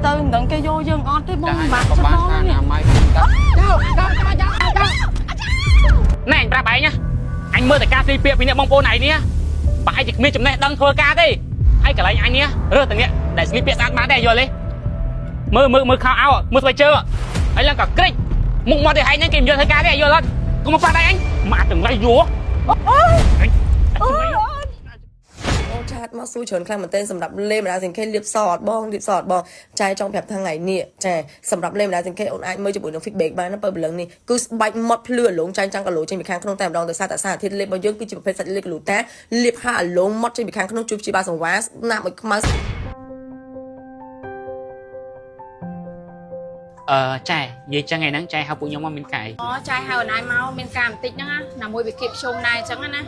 ទៅមិនដឹងគេយកយើងអត់ទេបងពិបាក ក៏ ចិត្ត បានថា ដល់នេះ ណាម៉ៃខ្ញុំតា ណែអញប្រាប់ឯងណាអញមើលតែការស្លៀកពាក់ពីអ្នកបងប្អូនឯងនេះប្រហែលជាគ្មានចំណេះដឹងធ្វើការទេហើយកន្លែងអញនេះរើសតែអ្នកដែលស្លៀកពាក់ស្អាតបានទេយល់ទេមើលមើលមើលខោអាវមើលស្បែកជើងហើយឡើងក៏ក្រិចមុខមាត់ទេឯងហ្នឹងគេមិនយល់ធ្វើការទេយល់អត់កុំមកប៉ះដៃអញមកអាចង្រៃយល់អញអាចង្រៃយល់ អូឆាតមកស៊ូច្រើនខ្លាំងមែនទែនសម្រាប់លេម្ដាសង្ខេលៀបសអត់បងលៀបសអត់បងចាយចង់ប្រាប់ថាថ្ងៃនេះចាសម្រាប់លេម្ដាសង្ខេអូនអាចមើលជាមួយនឹង feedback បានណាបើព្រលឹងនេះគឺស្បែកម៉ត់ភ្លឺអលងចាញ់ចាំងគីឡូចេញពីខាងក្នុងតែម្ដងដោយសារតែសារធាតុលេបរបស់យើងគឺជាប្រភេទសាច់លេក្លូតាលៀបហាអលងម៉ត់ចេញពីខាងក្នុងជួយព្យាបាលសង្វាស្នាមឲ្យខ្មៅ អឺចែនិយាយចឹងថ្ងៃហ្នឹងចែហៅពួកខ្ញុំមកមានកាយ អូចាយហៅអនឡាញមកមានការបន្តិចហ្នឹងណាណាមួយវាគៀបជុំដែរអញ្ចឹងណា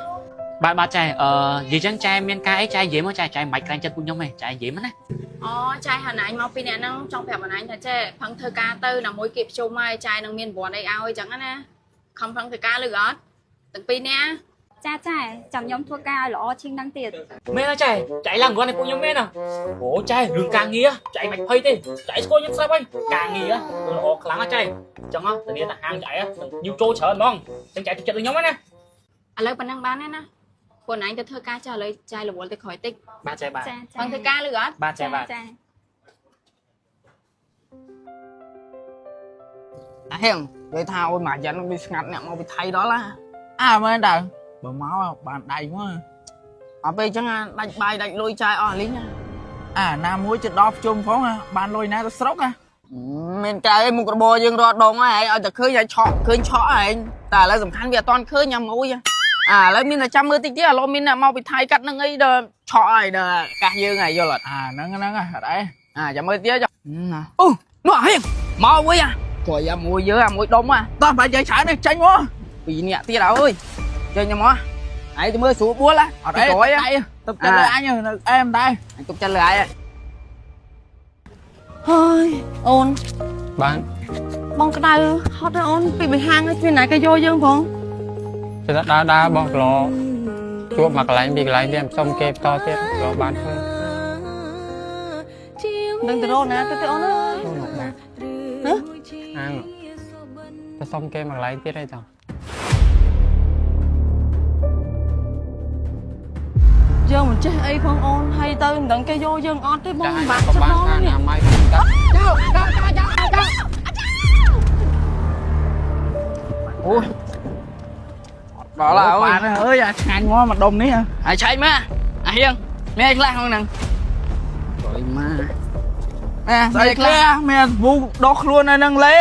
បាទបាទចែអឺនិយាយចឹងចែមានការអីចែនិយាយមកចែចែមិនបាច់ខ្លាញ់ចិត្តពួកខ្ញុំទេចែនិយាយមកណា អូចាយហៅអនឡាញមកពីអ្នកហ្នឹងចង់ប្រាប់អនឡាញថាចេះផឹងធ្វើការទៅណាមួយគៀបជុំហើយចាយនឹងមានប្រព័ន្ធអីឲ្យអញ្ចឹងណាខំផឹងធ្វើការឬអត់ទាំងពីរនាក់ ចាចាចាំខ្ញុំធ្វើការឲ្យល្អជាងហ្នឹងទៀត មែនទេចែចែឡើងគាត់ឲ្យពួកខ្ញុំមែនហ៎អូចែរឿងការងារចែមិនភ័យទេចែស្គាល់ខ្ញុំស្រាប់ហើយការងារល្អខ្លាំងណាស់ចែចឹងហ៎ធានាថាហាងចែនឹងញូចូលច្រើនហ្មងចឹងចែទុកចិត្តដូចខ្ញុំណា ឥឡូវប៉ុណ្ណឹងបានទេណាពួកអនឡាញទៅធ្វើការចាស់ឥឡូវចាយរវល់ទៅក្រោយតិច បាទចែបាទ ចាចា ផឹងធ្វើការឬអត់ បាទចែបាទ ចា អាហៀងនិយាយថាអូយមួយយ៉ាន់វាស្ងាត់អ្នកមកពីថៃដល់ណា អើមែនតើបើមកបានដៃមក អត់ពេលអញ្ចឹងអាដាច់បាយដាច់លុយចាយអស់លីងណា អាណាមួយជិតដល់ប្រជុំផងអាបានលុយណាទៅស្រុកអា មានក្រៅឯមុខរបរយើងរត់ដងហើយឲ្យតែឃើញឲ្យឆក់ឃើញឆក់ឯងតែឥឡូវសំខាន់វាអត់តាន់ឃើញញ៉ាំមួយអាឥឡូវមានតែចាំមើលតិចទៀតឥឡូវមានអ្នកមកពីថៃកាត់នឹងអីដល់ឆក់ហើយដល់កាសយើងហើយយល់អត់ អាហ្នឹងហ្នឹងអត់អី អាចាំមើលទៀតចុះណាអូនោះអាហៀងមកវិញអាក្រោយអាមួយយើអាមួយដុំអា តោះបាច់និយាយច្រើនទេចេញមក ពីរនាក់ទៀតអើយចេញមកឯងទៅមើលស្រួលបួល អត់អី ក្រោយ ដៃទុកចិត្តលើអញនៅអែមដែរ អញទុកចិត្តលើឯង ហើយអូន បាន បងក្តៅហត់ហើយអូនពីបិហាងហើយគ្មានណាគេយកយើងផង ចិត្តដើរដើរបងក្លោជួបមកកន្លែងពីកន្លែងទៀតសុំគេបន្តទៀតក្លោបានធ្វើ មិនដឹងទៅរកណាទៅទេអូនអើយ ចូលមកបាទ ហ៎ អាងទៅសុំគេមកកន្លែងទៀតអីចង់ យើងមិនចេះអីផងអូនហើយទៅមិនដឹងគេយកយើងអត់ទេបងពិបាក ក៏ ចិត្ត បានថា ដល់នេះ ណាម៉ៃខ្ញុំតា អូយដល់ហើយអូយ បានហើយអើយអាឆ្ងាញ់មកមកដុំនេះ ហើយឆែកមើលអាហៀងមានអីខ្លះក្នុងហ្នឹងអុយម៉ាណែ ស្អី ស្អីខ្លះ ខ្លះមានវូដោះខ្លួននៅនឹងលេ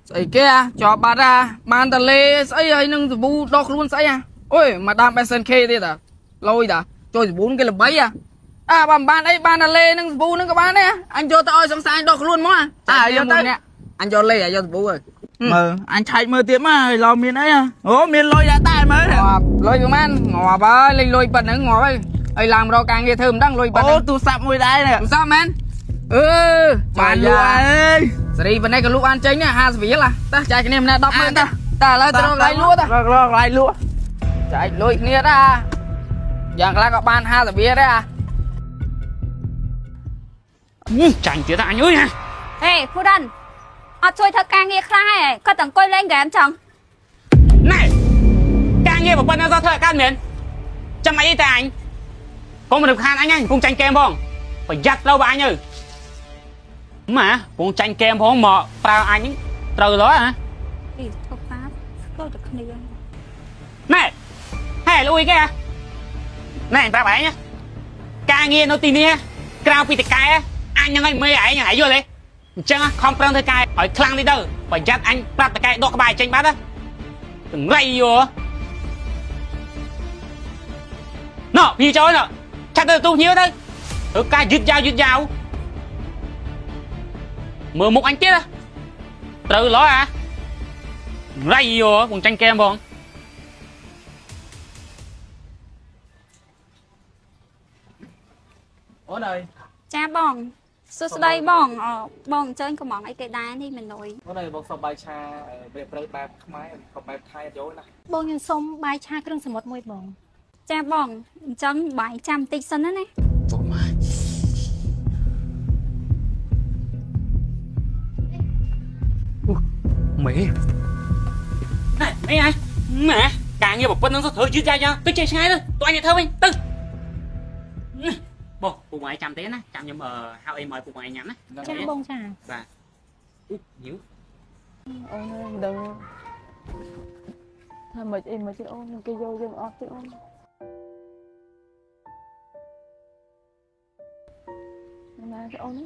ស្អីគេអាជាប់បាត់អាបានតលេស្អីហើយនឹងសាប៊ូដោះខ្លួនស្អីអាអូយមកដាម SNK ទៀតអាលយតាចូលសាប៊ូគេល្បីអាអាបើមិនបានអីបានតលេនឹងសាប៊ូនឹងក៏បានដែរអញយកទៅឲ្យសង្សារដោះខ្លួនមកអាយកទៅអញយកលេអាយកសាប៊ូហើយ មើលអញឆែកមើលទៀតមកហើយឡមានអីអូមានលុយដែរតែមើល ងាប់លុយប្រហែលងាប់ហើយលេងលុយប៉ុណ្ណឹងងាប់ហើយហើយឡើងមករកការងារធ្វើមិនដឹងលុយប៉ុណ្ណឹ អូ ង ទូរស័ព្ទមួយដែរនេះ ទូរស័ព្ទមែនអឺបានលក់ អើយ សេរីប៉ុណ្ណេះក៏លក់បានចេញដែរ50រៀលហ่ะតោះចាយគ្នាម្នាក់100000តោះតើឥឡូវទៅរកកន្លែងលក់តោះ រកកន្លែងលក់ ចាយលុយគ្នាដែរយ៉ាងខ្លះក៏បាន50រៀលដែរអា ចាញ់ទៀតអញអើយណា ហេភូរិនអត់ជួយធ្វើការងារខ្លះឯងគាត់តែអង្គុយលេងហ្គេមចឹង ណែការងារប៉ុណ្ណឹងសោះធ្វើឲ្យកើតមែនចាំអីតែអញកុំរំខានអញហ្នឹងកំពុងចាញ់ហ្គេមផងប្រយ័ត្នត្រូវបើអញទៅម៉ាកំពុងចាញ់ហ្គេមផងមកប្រើអញហ្នឹងត្រូវឡើយហ៎ អីធ្វើការស្គាល់តែគ្នា ណែហេលអ៊ុយគេហ៎ណែប្រាប់ឯងណាការងារនៅទីនេះក្រៅពីតកែអញហ្នឹងឲ្យមេឯងហើយយល់ទេអញ្ចឹងខំប្រឹងធ្វើការឲ្យខ្លាំងតិចទៅប្រយ័ត្នអញប្រាប់តកែដកក្បាលចេញបាត់ណាទាំងរៃយោណ៎ពីចូលណ៎ឆាត់ទៅទូញៀវទៅធ្វើការយឺតយ៉ាវយឺតយ៉ាវមើលមុខអញទៀតណាត្រូវឡើយអារៃយោពងចាញ់កែមបង អូនអើយ ចាបងសួស្តីបងអបងអញ្ជើញកំងអីគេដែរនេះមិនលុយ អូនអើយបងសុំបាយឆាវាព្រៅបែបខ្មែរក៏បែបថៃអត់យល់ណា បងខ្ញុំសុំបាយឆាគ្រឿងសមុទ្រមួយបង ចាបងអញ្ចឹងបាយចាំបន្តិចសិនណាណា អូម៉ា មេណែនេះឯងណែការងារប្រពន្ធនឹងធ្វើយឺតយ៉ាវយ៉ាងទៅចេះឆ្ងាយទៅតោះអញអ្នកធ្វើវិញទៅបងពូម៉ែចាំទេណាចាំខ្ញុំហៅអីមកឲ្យពូម៉ែញ៉ាំណា ចាបងចា បាទអូញៀវ អូនអើយមិនដឹងថាមិនអីមិនទេអូននឹងគេយកយើងអត់ទេអូនណាទេអូន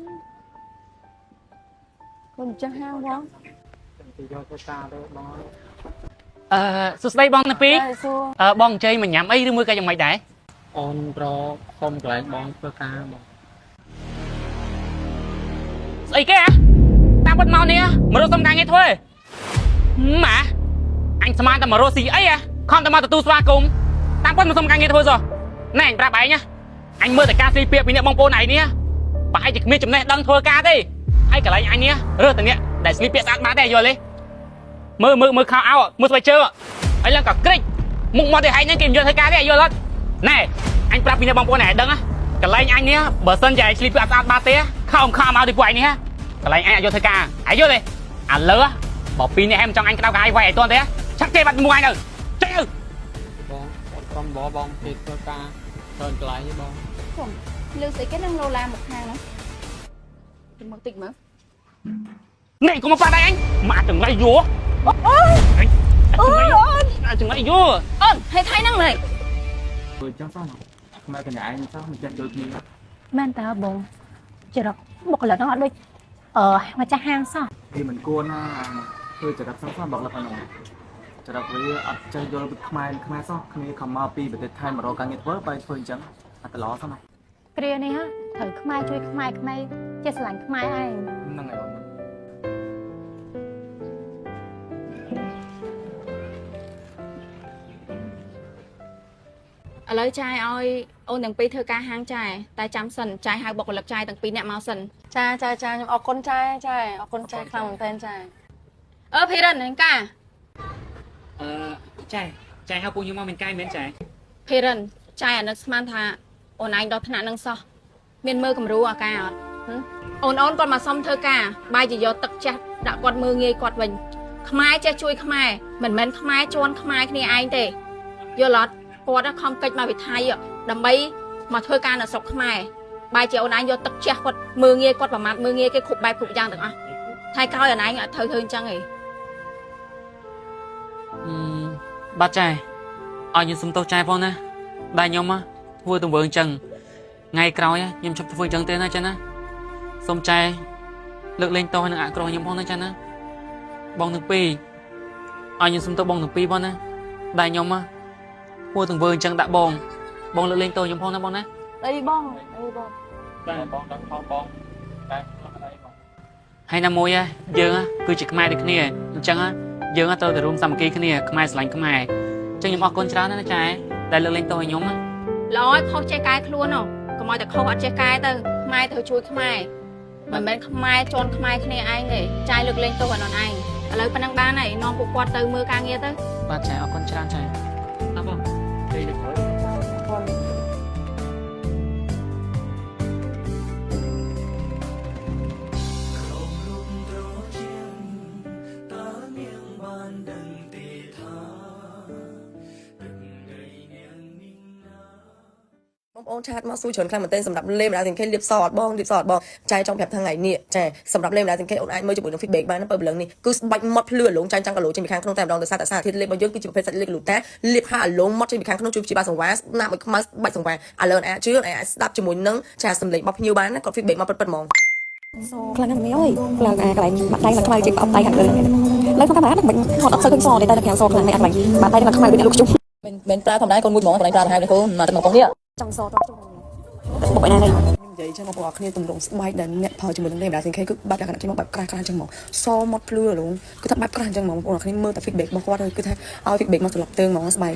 កូនចាស់ហាងបង គេយកធ្វើការទៅបងអើយ អឺសួស្តីបងតាពីរ តែសួរ អឺបងអញ្ជើញមកញ៉ាំអីឬមួយក៏យ៉ាងម៉េចដែរ អូនប្រសុំកន្លែងបងធ្វើការបង ស្អីគេអាតាមពិតមកនេះមករកសុំការងារធ្វើម៉ាអញស្មានតែមករកស៊ីអីអាខំតែមកទទួលស្វាគមន៍តាមពិតមកសុំការងារធ្វើសោះណែអញប្រាប់ឯងណាអញមើលតែការស្លៀកពាក់ពីអ្នកបងប្អូនឯងនេះប្រហែលជាគ្មានចំណេះដឹងធ្វើការទេហើយកន្លែងអញនេះរើសតែអ្នកដែលស្លៀកពាក់ស្អាតបាតទេយល់ទេមើលមើលមើលខោអាវមើលស្បែកជើងហើយឡើងក៏ក្រិចមុខមាត់ទេឯងហ្នឹងគេមិនយកធ្វើការទេយល់អត់ណែអញប្រាប់ពីអ្នកបងប្អូនឯងដឹងណាកន្លែងអញនេះបើសិនជាឯងស្លៀកពាក់ស្អាតបាតទេខោខោមកទីពួកឯងនេះកន្លែងអញអត់យកធ្វើការឯងយល់ទេឥឡូវបើពីរនេះឯងមិនចង់អញក្តៅកាយវាយឲ្យតន់ទេឆាក់ទេបាត់មួយឯងទៅចេញទៅ បងអូនសុំបងបងគេធ្វើការច្រើនកន្លែងទេបង លើស្អីគេនឹងឡូឡាមកខាងហ្នឹងទៅមើលតិចមើល នេះកុំមកប៉ះដៃអញមកចង្រៃយោអូយចង្រៃយោ អូនហេថៃហ្នឹងនេះ ធ្វើចឹងសោះខ្មែរកញ្ញាឯងសោះមិនចេះយល់គ្នា មែនតើបងចរិតបុគ្គលិកហ្នឹងអត់ដូចអឺម្ចាស់ហាងសោះ វាមិនគួរណាធ្វើចរិតសោះសោះบอกលឹកហ្នឹងចរិតវាអត់ចេះយល់ពីខ្មែរខ្មែរសោះគ្នាខំមកពីប្រទេសថៃមករកការងារធ្វើបើធ្វើអញ្ចឹងអត់ត្រឡសោះណា គ្រានេះហ่ะត្រូវខ្មែរជួយខ្មែរខ្មែរចេះស្រឡាញ់ខ្មែរឯង ហ្នឹងហើយអូន ឥឡូវចាយឲ្យអូនទាំងពីរធ្វើការហាងចាយតែចាំសិនចាយហៅបុគ្គលិកចាយទាំងពីរអ្នកមកសិន ចាចាចាខ្ញុំអរគុណចាចាអរគុណចាខ្លាំងមែនតើចា អឺភីរិនហ្នឹងកា អឺចែចែហៅពួកខ្ញុំមកមានកាយមែនចែ ភីរិនចាយអានឹកស្មានថាអូនឯងដល់ថ្នាក់ហ្នឹងសោះមានមើលគំរូអាការអត់ហឹមអូនអូនគាត់មកសុំធ្វើការបាយជាយកទឹកចាស់ដាក់គាត់មើលងាយគាត់វិញខ្មែរចេះជួយខ្មែរមិនមែនខ្មែរជន់ខ្មែរគ្នាឯងទេយល់អត់គាត់ខំកិច្ចមកវិថីដើម្បីមកធ្វើការនៅស្រុកខ្មែរបាយជាអូនឯងយកទឹកចាស់គាត់មើលងាយគាត់ប្រមាថមើលងាយគេគ្រប់បែបគ្រប់យ៉ាងទាំងអស់ថ្ងៃក្រោយអូនឯងអត់ត្រូវធ្វើអញ្ចឹងទេ បាទចែឲ្យខ្ញុំសុំទោសចែផងណាដែលខ្ញុំធ្វើទង្វើអញ្ចឹងថ្ងៃក្រោយខ្ញុំឈប់ធ្វើអញ្ចឹងទេណាចាណាសុំចែលើកលែងទោសឲ្យនឹងអក្រក់ខ្ញុំផងណាចាណាបងទាំងពីរឲ្យខ្ញុំសុំទោសបងទាំងពីរផងណាដែលខ្ញុំធ្វើទង្វើអញ្ចឹងដាក់បងបងលើកលែងទោសខ្ញុំផងណាបងណា អីបងអីបង តែបងដឹងផងបងតែអីបង ហើយណាមួយយើងគឺជាខ្មែរដូចគ្នាអញ្ចឹងយើងត្រូវតែរួមសាមគ្គីគ្នាខ្មែរស្រឡាញ់ខ្មែរអញ្ចឹងខ្ញុំអរគុណច្រើនណាស់ណាចែដែលលើកលែងទោសឲ្យខ្ញុំណា ល្អឲ្យខុសចេះកែខ្លួនហ៎កុំឲ្យតែខុសអត់ចេះកែទៅខ្មែរត្រូវជួយខ្មែរមិនមែនខ្មែរជន់ខ្មែរគ្នាឯងទេចាយលើកលែងទោសឲ្យននឯងឥឡូវប៉ុណ្ណឹងបានហើយនាំពួកគាត់ទៅមើលការងារទៅ បាទចែអរគុណច្រើនចែអរបង គេទៅក្រោយ គាត់ បងប្អូន chat មកសួរច្រើនខ្លាំងមែនទែនសម្រាប់លេម្ដងទាំងគេលាបសអត់បងលាបសអត់បងចាយចង់ប្រាប់ថាថ្ងៃនេះចាសម្រាប់លេម្ដងទាំងគេអូនអាចមើលជាមួយនឹង feedback បានណាបើព្រលឹងនេះគឺស្បាច់ម៉ត់ភ្លឺអាលងចាញ់ចាំងកាឡូចេញពីខាងក្នុងតែម្ដងដោយសារតែសារធាតុលេបរបស់យើងគឺជាប្រភេទសាច់លេបក្លូតាលាបហាអាលងម៉ត់ចេញពីខាងក្នុងជួយព្យាបាលសង្វាស្នាមឲ្យខ្មៅស្បាច់សង្វាឥឡូវអូនអាចជឿអូនអាចស្ដាប់ជាមួយនឹងចាសំឡេងរបស់ភ្ញៀវបានណាគាត់ feedback មកពិតៗហ្មង ខ្លាំងណាស់មីអើយឡើងអាកន្លែងបាក់ដៃឡើងខ្មៅជាងប្រអប់ដៃខាងលើឡើងក្នុងកាមេរ៉ាមិនហត់អត់សូវឃើញសទេតែនៅខាងសខ្លាំងណាស់អាកន្លែងបាក់ដៃឡើងខ្មៅដូចអ្នកលក់ជុំ មិនមិនប្រើធម្មតាកូនមួយហ្មងកន្លែងប្រើទៅហើយកូនមកតែមកកងនេះ ចង់សតជុំបុកឯណានេះ ខ្ញុំនិយាយចឹងបងប្អូនអរគ្នាទម្រង់ស្បែកដែលអ្នកផលជាមួយនឹងលេម្ដងទាំងគេគឺបែបលក្ខណៈចេញមកបែបក្រាស់ក្រាស់ចឹងហ្មងសម៉ត់ភ្លឺហ្លងគឺថាបែបក្រាស់ចឹងហ្មងបងប្អូនអរគ្នាមើលតែ feedback របស់គាត់គឺថាឲ្យ feedback មកត្រឡប់ទើងហ្មងស្បែក